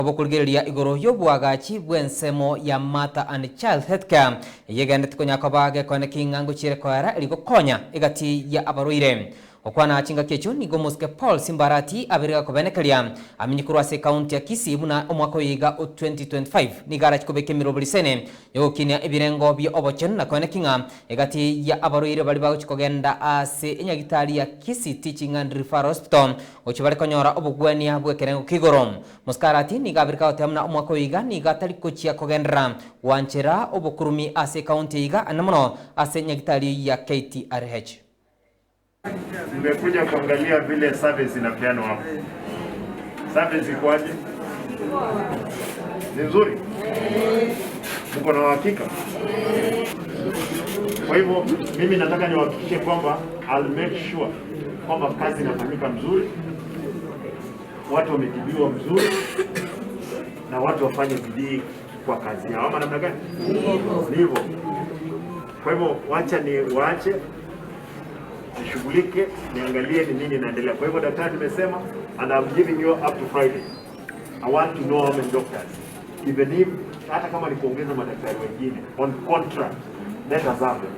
Obokorigereria igoro y'obwagachi bw'ensemo ya Mother and Child Healthcare eyegenderete konya koba gekone king'a ngochiere koera eri gokonya egati ya abarwaire. Okwana chingaki echio nigo omosike Paul Simbarati abere gakobenekeria amenye korwa ase ekaunti ya Kisii buna omwaka oyo iga o 2025 nigo arachi kobeka emeroberi sene yogokinia ebirengo bia obochenu na koeneki ng'a egati ya abarwaire baria bagochi kogenda ase enyagitari ya Kisii Teaching and Referral Hospital gochi bare konyora obogwania bw'ekerengo kia igoro. Mosike Arati nigo abere kagoteba buna omwaka oyo iga nigo atari gochia kogenderera gwanchera obokurumi ase ekaunti iga ane mono ase nyagitari ya KTRH. Nimekuja kuangalia vile service inapeanwa hapa. Service ikoaje? Ni nzuri? Mko na uhakika? Kwa hivyo mimi nataka niwahakikishie kwamba I'll make sure kwamba kazi inafanyika mzuri, watu wametibiwa mzuri na watu wafanye bidii kwa kazi yao, ama namna gani? Ni hivyo. Kwa hivyo wacha ni waache nishughulike, niangalie ni nini inaendelea. Kwa hivyo daktari, nimesema and I'm giving you up to Friday. I want to know how many doctors. Even if hata kama ni kuongeza madaktari wengine on contract, let us have them.